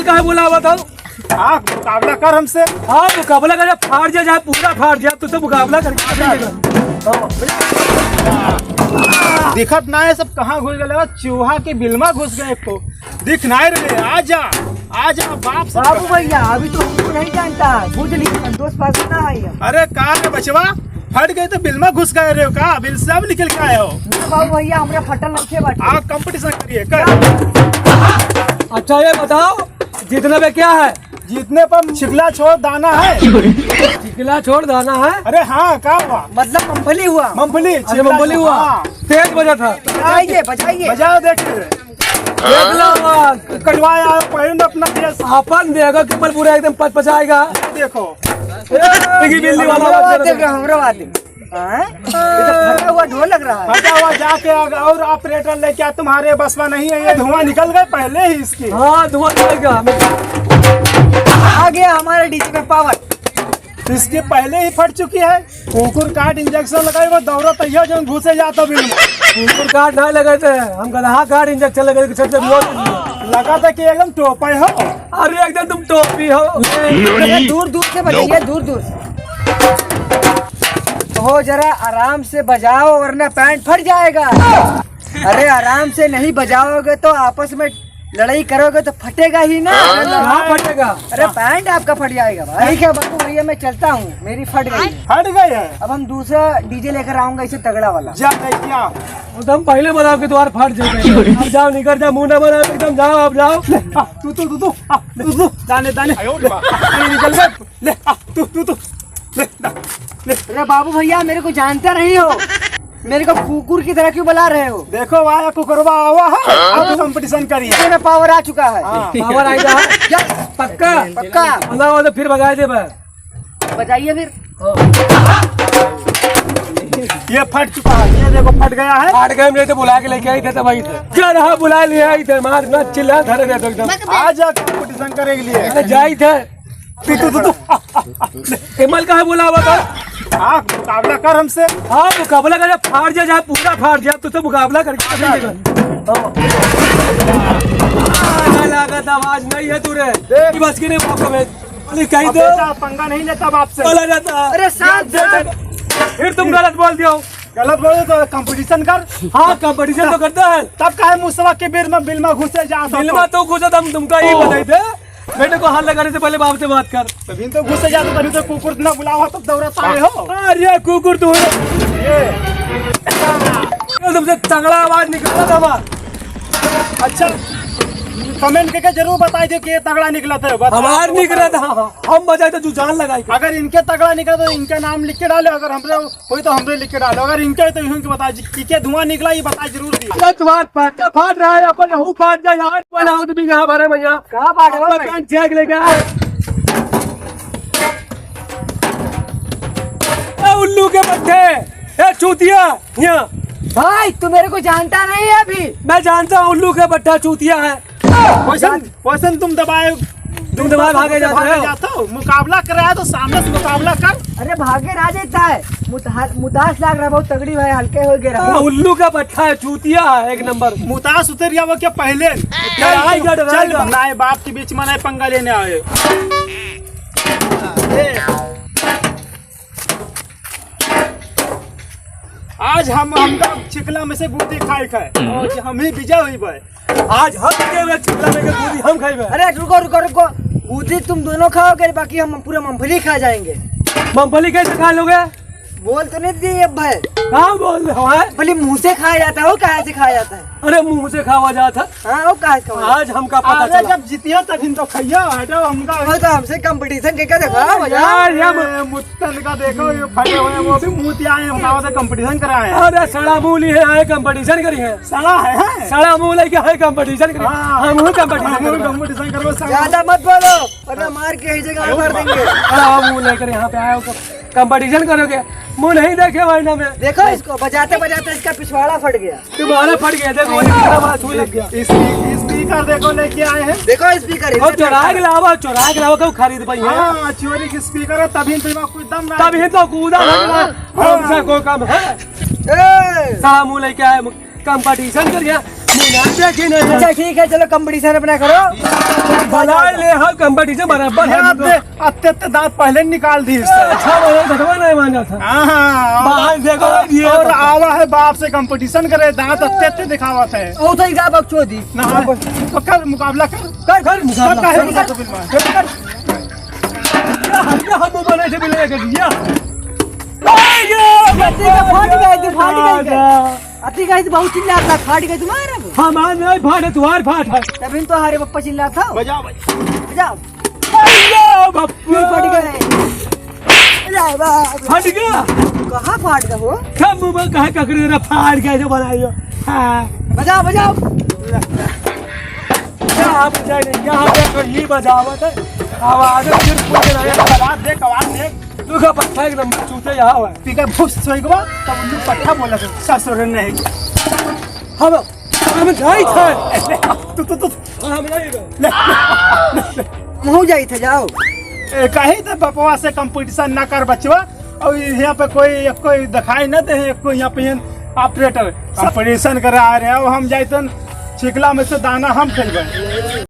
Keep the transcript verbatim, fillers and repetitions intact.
काहे बोलावा था? हाँ, मुकाबला कर हमसे। हाँ, मुकाबला कर, फाड़ जा, चाहे पूरा फाड़ जा, तू तो मुकाबला करके देगा। दिखत ना है, सब कहाँ घुस गए? लगा चूहा के बिल मा घुस गए। एक तो दिख ना रे, आ जा, आ जा, बाप से बाबू कहा। भैया, अभी तो हमको नहीं जानता, बुझ ली, संतोष पास ना है ये। अरे का रे बचवा, फट गए तो बिल मा घुस गए रहे हो का? बिल से अब निकल के आए हो? ना बाबू भैया, हमरा फटल नहीं थे बाटे। आ, कंपटीशन करिए, कर। अच्छा, ये बताओ, जीतने पे क्या है? जीतने पर छिकला छोड़ दाना है। छिकला छोड़ दाना है? अरे हाँ, का हुआ? मतलब मूंगफली हुआ। मूंगफली, अच्छा, छिकला मूंगफली छोड़, हुआ। हाँ। तेज बजा था। बजाइए, बजाइए। बजाओ, देख। देख लो, कटवाया, पहन अपना ड्रेस। अपन देखो, किम्मल पूरा एकदम पच पचाएगा। देखो। ए, देखिए, बिल्ली वाला हमरा बात बात कर देख रहा, हमरा बात देख। हाँ? ये तो फटा हुआ ढोल लग रहा है। फटा हुआ जाके अग-, और ऑपरेटर लेके आ, तुम्हारे बस में नहीं है, ये धुआं निकल गए पहले ही इसके। हाँ, धुआं निकल गया। आ गया हमारे डीजे में पावर। इसके पहले ही फट चुकी है। कुकुर काट इंजेक्शन लगाई, वो दौरा तैयार, जो घुसे जाता बिल में। कुकुर काट नहीं लगे थे, हम गदहा काट इंजेक्शन लगे थे, छत से धुआं निकल गया। लगा था कि एकदम टोपे हो। अरे एकदम तुम टोपी हो। अरे दूर दूर से बजाइए, दूर दूर से। हो जरा आराम से बजाओ वरना पैंट फट जाएगा। अरे आराम से नहीं बजाओगे तो आपस में लड़ाई करोगे तो फटेगा ही ना। हाँ, फटेगा। अरे पैंट आपका फट जाएगा भाई। ठीक है बाबू भैया, मैं चलता हूँ, मेरी फट गई है। फट गई है? अब हम दूसरा डीजे लेकर आऊंगा, इसे तगड़ा वाला। जा, जा। वो तो हम पहले बना के द्वार फाड़ देते हैं। अब जाओ, निकल जाओ, मुंह ना बनाओ, एकदम जाओ, अब जाओ। ले, आ, तू, तू, तू, तू, आ, तू, तू, दाने, दाने। ले, निकल गए। ले, आ, तू, तू, तू। ले, दा, ले। अरे बाबू भैया, मेरे को जानता नहीं हो, मेरे को कुकुर की तरह क्यों बुला रहे हो? देखो, वहाँ कुकुरवा आवा है, अब कंपटीशन करिए। मेरे में पावर आ चुका है। हाँ। पावर आएगा? क्या? पक्का? पक्का। ना हो तो फिर बजाए दे बस। बजाइए फिर। ये फट चुका है, ये देखो फट गया है। फाट गए, हम तो बुला के लेके आई थे, तब आई थे। क्या रहा, बुला ले आई थे, मार ना चिल्ला धरे रहे तो एकदम। आ जा कंपटीशन करे के लिए। अरे जाई थे। तू, तू, तू, तू। आ, आ, आ, ले। इमल काहे बुलावा था? हाँ, मुकाबला कर हमसे। हाँ, मुकाबला कर, फाड़ जा, चाहे पूरा फाड़ जा, तुझसे मुकाबला करके देगा। हाँ। आ, लागत आवाज नहीं है तू रे। देख। बस की नहीं मौका में। अरे कहीं अब तो बेटा, पंगा नहीं लेता बाप से। बोला जाता। अरे साथ, ये साथ। फिर तुम गलत बोल दियो। गलत बोले तो कंपटीशन कर। हाँ, कंपटीशन तो करता है। तब काहे मुसवा के बेर में बिल में घुसे जा बिल में तो घुसे, हम तुमका ही बताई थे। बेटे को हाथ लगाने से पहले बाप से बात कर। तभी तो घुसे जा, तो तभी तो कुकुर ना बुलावा, तो दौड़त आए हो। अरे कुकुर तू है। ये। ये तुमसे तगड़ा आवाज निकला था हमार। अच्छा, कमेंट करके जरूर बताई दो कि ये तगड़ा निकला था। बता हमार दो, निकला बताओ। था, हम बजाए तो तू जान लगाई। अगर इनके तगड़ा निकला तो इनका नाम लिख के डालो, अगर हमरे कोई तो हमरे लिख के डालो, अगर इनके तो इनके बताए जी, कि के धुआं निकला, ये बताए जरूर दियो। गलत बात, पटाखा फाट रहा है, अपन हूँ फाट जाए यार, अपन आदमी यहाँ भरे भैया। कहाँ फाट रहा है अपन भाई? पैंट छेक लेके आए। ए उल्लू के पट्ठे, ए चूतिया, यहाँ। भाई, तू मेरे को जानता नहीं है अभी। मैं जानता हूँ, उल्लू के पट्ठा चूतिया है। वैसन, वैसन तुम दबाए, तुम दबाए भागे जाते हो। जाते हो। मुकाबला कराया तो सामने से मुकाबला कर। अरे भागे ना जाता है। मुता-, मुतास लाग रहा, बहुत तगड़ी भाई, हल्के हो गए रहा। हाँ, उल्लू का पट्ठा है, चूतिया है, एक नंबर। मुतास उतर गया वो क्या पहले? डराएगा, चल, डराएगा। ना बाप के बीच में ना पंगा लेने आए। आज हम, हमका छिकला में से गुद्दी खाए खाए। आज हम ही विजय हुई भाई। आज हम के में छिकला में के गुद्दी हम खाई भाई। अरे रुको, रुको, रुको। गुद्दी तुम दोनों खाओगे, बाकी हम पूरा मूंगफली खा जाएंगे। मूंगफली कैसे खा लोगे? बोल तो नहीं दिए अब भाई। कहाँ बोल रहे हो, हैं? भले मुंह से खाया जाता है, वो कहाँ से खाया जाता है? अरे मुंह से खावा जाता है। हाँ, वो काहे का आज हमका पता अरे चला। जब जीतियो तब इन तो खइयो, हटो हमका। वो तो हमसे कंपटीशन के क्या देखा, हाँ, भैया? यार, ये म- ए, मुत्तन का देखो, ये फटे हुए, वो भी मुंह आए, हम तो कंपटीशन कराए हैं। अरे सड़ा मुंह लिए आए, कंपटीशन करी है। सड़ा है, हैं? सड़ा मुंह लेके आए, कंपटीशन करी। हाँ। हम हूँ कंपटीशन हम करी। कंपटीशन करो, सड़ा। ज्यादा मत बोलो, वरना मार के ही जगह मार देंगे। सड़ा मुंह लेकर यहाँ पे आए हो, कंपटीशन करोगे? मुंह नहीं देखे भाई ना मैं। देखो इसको, बजाते बजाते इसका पिछवाड़ा फट गया। तुम्हारा फट गया, देखो, ये तुम्हारा बात हुई लग गया। इस, स्पीकर देखो लेके आए हैं। देखो स्पीकर, और इसे चोरा के लावा, चोरा के लावा, क्यों खरीद पाई है? हाँ, चोरी के स्पीकर है, तभी तो कुछ दम ना। तभी तो कूदा है, हाँ। कौन सा कोई काम है? ए! साला मुंह लेके आए, कंपटीशन कर गया, अच्छा, ठीक है, चलो, competition अपना करो। बना ले, हाँ, competition बराबर है। अत्ते, अत्ते दाँत पहले निकाल दी इससे। अच्छा, वो घटवा नहीं माना था। हाँ, हाँ, हाँ। बाहर देखो, और, ये और देखो। आवा है बाप से competition करे, दाँत अत्ते, अत्ते दिखावत है। ओ, तो इनका बकचोदी। ना, हाँ, तो कर, मुकाबला कर। कर, कर मुकाबला। कर, कर, कर, कर। कर, कर। ये हम, ये हम बने थे, मिले कर दिया। अति का फाट गए, तू फाट गए। अति का तो बहुत चिल्लात है, फाट गए तुम्हारा। हमार नहीं फाट है, तुम्हार फाट है। तभी तो हमारे पप्पा चिल्लात था। बजाओ, बजाओ। बजाओ। अरे बाप रे। फट गए। अरे बाप रे। फट गया। कहाँ फाट गया हो? सब मुंह में कहे ककड़ी रे फाट गया जो बनाइयो। हाँ। बजाओ, बजाओ। क्या आप जाने, यहाँ पे तो ये बजावत है। आवाज है, फिर पूछ रहा है। आवाज देख, आवाज देख। तू का पट्ठा एक नंबर चूते यहाँ हुआ है। पीका भूस सोई को, तब उन्हें पट्ठा बोला था। ससुर नहीं। हम, हम जाई थे। तू, तू, तू। हाँ, हम जाई थे। ले, ले, ले, ले। हम हो जाई थे, जाओ। ए, कहीं तो बपवा से competition ना कर बचवा। और यहाँ पे कोई, कोई दिखाई ना दे, कोई यहाँ पे operator। Competition करा रहे हो, हम जाइतन छिकला में से दाना हम खेलबे।